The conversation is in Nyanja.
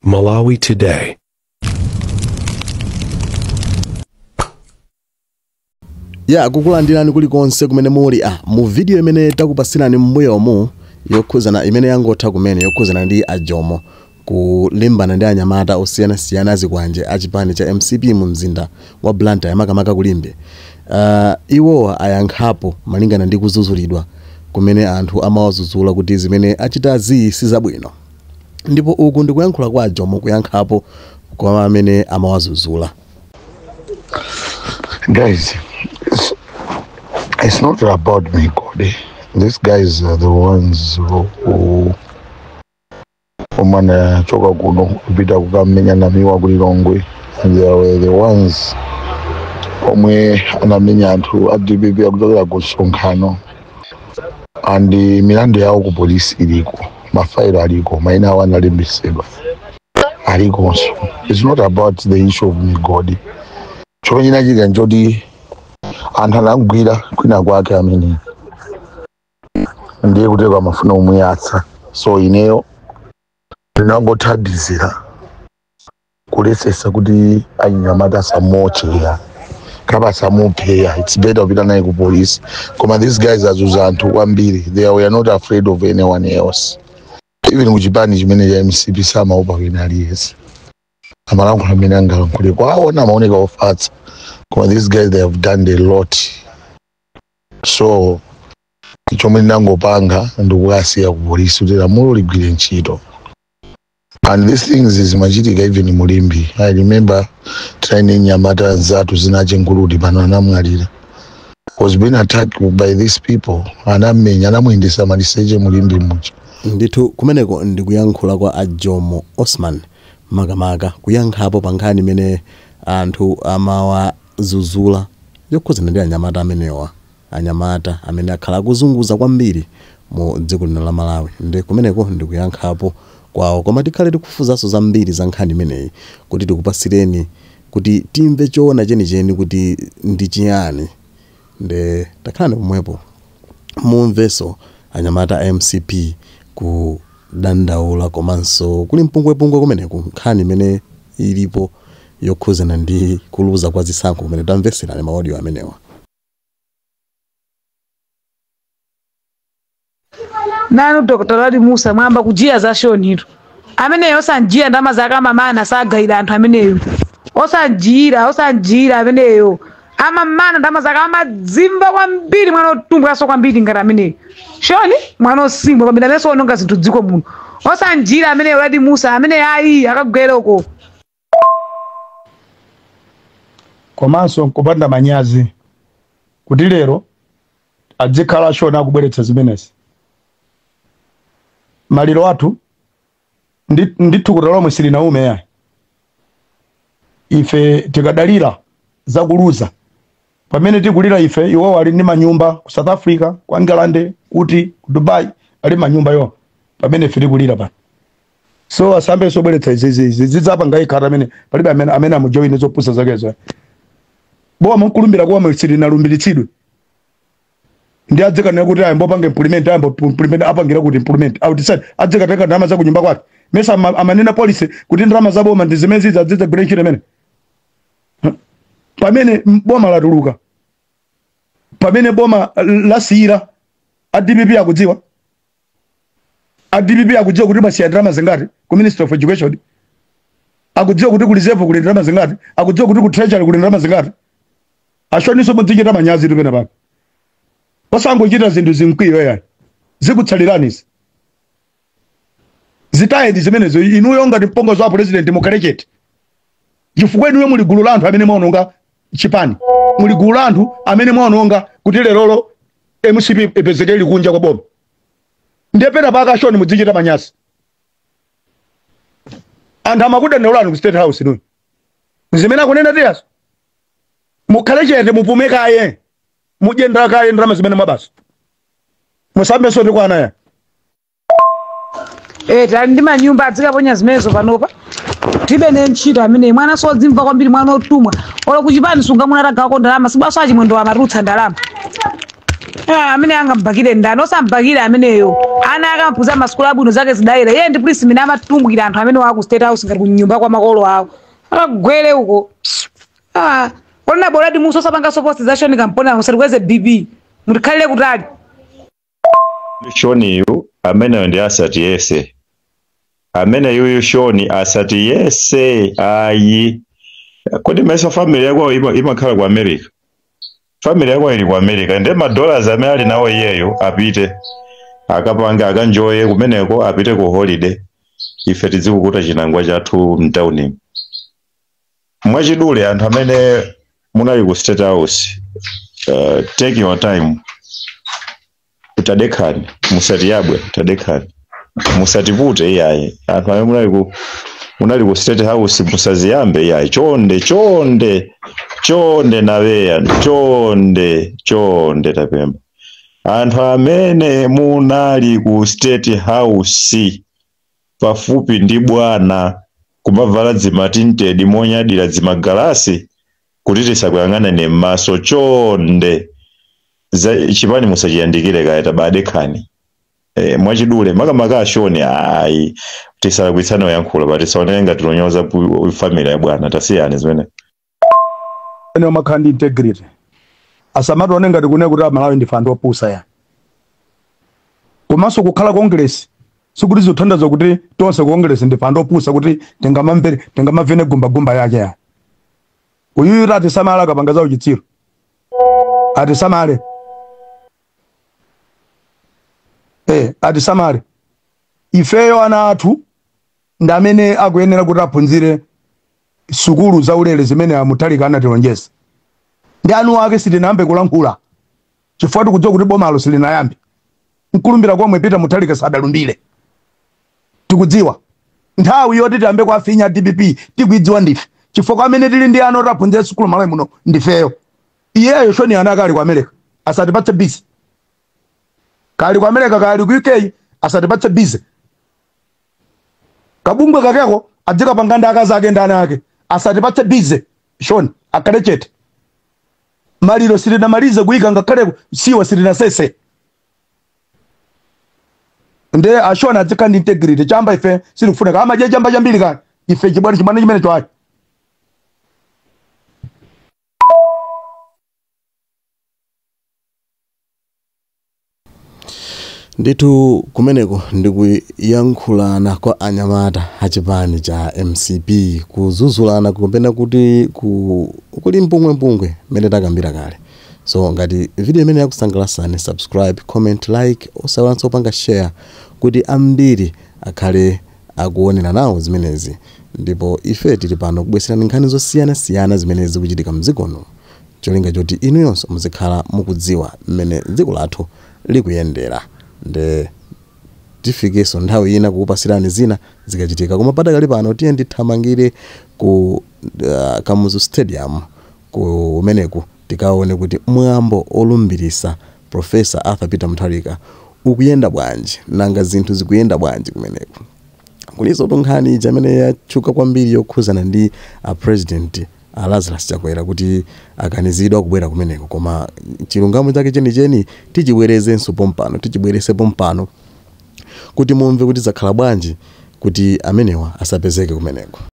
Malawi Today. Ya kukulandirani kulikonse kumene muli mu video imene takupasirani m'mbuyomu yokhuzana imene yangotha kumene yokhuzana ndi ajomo kulimbana ndi anyamata osiyanasiyana azikwanje achipani cha MCP mu mzinda wa Blantyre makamaka kulimbe. Iwowa ayankhapo malingana ndi kuzuzulidwa kumene anthu amawazuzula kuti zimene achitazi sizabwino. Ndipo uku ndikuyankhula kwa ajomo kuyankhapo kwa amene amawazuzula. Guys, it's not about me, Cody. These guys are the ones who omwana choka kuno kupita kukamenya namiwa kulilongwe, and they were the ones omwe anamenya anthu a DPP akuchokera ku msonkhano, and milandu yawo ku polisi iliko, mafailo aliko, maina awo analembesedwa alikonso. It's not about the issue of migodi. Chomwe chinachitika nchoti anthu anamugwira kwina kwake amene ndiye kuteko amafuna kumuyatsa, so ineyo ndinangothandizira kulesesa kuti anyamata asamuotcheya kapa asamupheya. It's better kupita naye ku police. Koma these guys azuza anthu kwambiri. They were not afraid of anyone else. Even kuchipani chimene cha MCP samaopa wina aliyense, amalankhula amene angalankhule kwaona amaoneka ofatsa, koma these guys, they have done a lot. So chomwe ndinangopanga ndikukasiya ku polisi kuti lamulo ligwire ntchito. And these things zimachitika even mulimbi. I remember trying nyamata nzathu zinache nguludi pano anamwalira, was being attacked by these people, anamenya, anamuyendesa maliseche mulimbi muja. Ndithu kumeneko ndikuyankhula kwa ajomo Osman makamaka kuyankhapo pa nkhani imene anthu amawazuzula yokhuzana ndi anyamata amenewa, anyamata amene akhala akuzunguza kwambiri mu dziko lino la Malawi. Ndi kumeneko ndikuyankhapo kwawo, koma tikhale tikufuzanso zambiri za nkhani imeneyi kuti tikupasireni kuti timve choona chenicheni kuti ndi chiyani. Nde takhalani pomwepo mumvenso anyamata a MCP kudandaula komanso kuli mpungwepungwe kumeneku nkhani imene ilipo yokhuzana ndi kuluza kwa zisankho kumene. Tamveserani ma audio amenewa. Nanu Dr. Ladi Musa mwamba kujiya za shoniro ameneyo osanjira ndalama zake amamana sagayira anthu ameneyo osanjira osanjira ameneyo amamana ndalama zake amadzimba kwambiri mwana otumbwaso kwambiri ngati ameneyo shoni mwana osimbwa kwambiri amene ononga zinthu dziko muno osanjira ameneyo Ladi Musa ameneyo ayi akagwera uko. Komanso nkupanda manyazi kuti lero adzikhala shona akubweretsa zimenezi. Maliro athu ndithu kuti lomwe silinaume yayi, ife tikadalira zakuluza pamene tikulira ife. Iwo ali ndi manyumba ku South Africa, ku England, kuti ku Dubai ali manyumba yo, pamene ife tikulira pano. So asambe sobweretsa izizi zidzapanga ikhala amene palibe amene amujoine zopusa zakezo. Boma nkulumbira kuwa silinalumbiritsidwe ndi adzikanena kuti ayambopanga implement, ayambo implement, apangira kuti implement outside, adzikatenga ndalama za kunyumba kwake. Mesa amanena policy kuti ndalama za boma ndi zimene zidza adzigwira ntchito imene pamene boma latuluka, pamene boma lasiyira a DPP akudziwa, a DPP akudziwa kuti basiya ndalama zingati ku Ministry of Education, akudziwa kuti ku reserve kuli ndalama zingati, akudziwa kuti ku Treasury kuli ndalama zingati. Ashoniso mudzichita manyazi tupena pano, osangochita zinthu zimkwiyo yayi, zikutsalirani izi, zitayeni zimenezo. Inuyo ngati mpongozi wa president mukhale chete, chifukwa inuyo muli gulu la anthu amene mwaononga chipani, muli gulu la anthu amene mwaononga kuti lerolo MCP ipezeke ili kunja kwa boma. Ndiye pena paka shoni mudzichita manyazi. Anthu amakudandaulani ku State House inuyo zimene akunena tiyazo. Mukhale chete, mupume kaye, mudye ndakaye ndalama zimene mwabaso, musambenso ndi kwana ya. Tali ndi manyumba adzikaponya zimenezo panopa tibe ne ntchito amene mwana sodzimva kwambiri mwana otumwa olo kuchipani sungamuna atagawako ndalama sibwaso achimwendo amatulutsa ndalama. Amene angambakire ndani? Osambakire ameneyo. Ana akamphunzira masukulu abwino, zake zidayera. Iye ndi polisi imene amatumbukira anthu amene waku State House ngati kunyumba kwa makolo awo. Akagwere uko. Ona boladi muso osapanganso post za Shoni Kampona, musatikweze BP, mutikhalire kutali. Shoniyu ameneyo ndi asati yese, amene yuyu Shoni asati yese ayi. Kodi mesa family yako imakhala ku America? Family yako ili ku America, ndi ma dollars amene ali nawo iyeyo apite akapanga akanjoye kumeneko, apite ku holiday, ife tizikukuta chinangwa chathu mtawuni. Mwachidule, anthu amene munali ku State House, take your time, tadekani, musatiyabwe, tadekani, musatipute iyayi. Anthu amene munali ku State House, musaziyambe iyayi, chonde chonde chonde, naweya chonde chonde, tapemba. Anthu amene munali ku State House pafupi ndi bwana, kumavala dzima tinted monyadira, dzimagalasi kuti tisakuyang'anane m'maso, chonde, chipani musachiyandikire kaya, tabadekani. Mwachidule, makamaka ashoni ayi, tisalakwitsane oyankhula pa, tisaoneke ngati tilonyoza family ya bwana, tasiyani zimene. Ene omakhala ndi integrity asamatione ngati kune kuti Amalawi ndife anthu opusa ya. Komanso kukhala Congress sikuti zikuthandiza kuti tonse Congress ndife anthu opusa kuti tingamamvere, tingamavene gumbagumba yake ya. Uyuyu atisamale akapanga za uchitsiru, atisamale, atisamale. Ifeyo ana athu ndi amene akuyenera kuti aphunzire sukulu zaulere zimene aMutharika anatilonjeza. Ndi anu ake sitinayambe kulankhula chifukwa tikudziwa kuti bomalo silinayambe nkulumbira komwe Peter Mutharika sadalumbire. Tikudziwa nthawi yoti tiyambe kwafinya DPP, tikuidziwa ndife, chifukwa amene tili ndi ana oti aphunzire sukulu Malawi muno ndifeyo. Iyeyo Shoni ana akali ku America, asatipatse busy. Kali ku America, kali ku UK, asatipatse busy. Kabungwe kakeko adzikapanga ndi akazi ake ndi ana ake, asatipatse busy. Shoni akhale chete. Maliro sitinamalize kuyika, ngakhale siwa sitinasese. Nde ashona adzikhala ndi integrity. Chamba ife sitikufuna, amadya chamba chambiri kani, ife chibwana chibwana chimene chwayi. Ndithu kumeneko ndikuyankhulana kwa anyamata achipani cha MCP, kuzuzulana kapena kuti kuli mpungwempungwe mmene takambira kale. So ngati video imene yakusangalasani, subscribe, comment, like, osawalanso kupanga share kuti ambiri akhale akuonera nawo zimenezi. Ndipo ife tili pano kubweserani nkhani zosiyanasiyana zimene zikuchitika mdzikono, cholinga choti inuyonso muzikhala mukudziwa mmene dziko lathu likuyendera. Nde tifikenso nthawi ina kukupasirani zina zikachitika, koma padakali pano tiye ndithamangire ku Kamuzu Stadium kumeneku, tikaone kuti mwambo olumbirisa Professor Arthur Peter Mutharika ukuyenda bwanji, nanga zinthu zikuyenda bwanji kumeneku. Kulinso nkhani ija imene yatchuka kwambiri yokhuzana ndi a President a Lazarus Chakwera kuti akanizidwa kubwera kumeneko, koma chilungamo chake chenicheni tichibwerezenso pompano, tichibwerese pompano kuti mumve kuti zakhala bwanji kuti amenewa asapezeke kumeneko.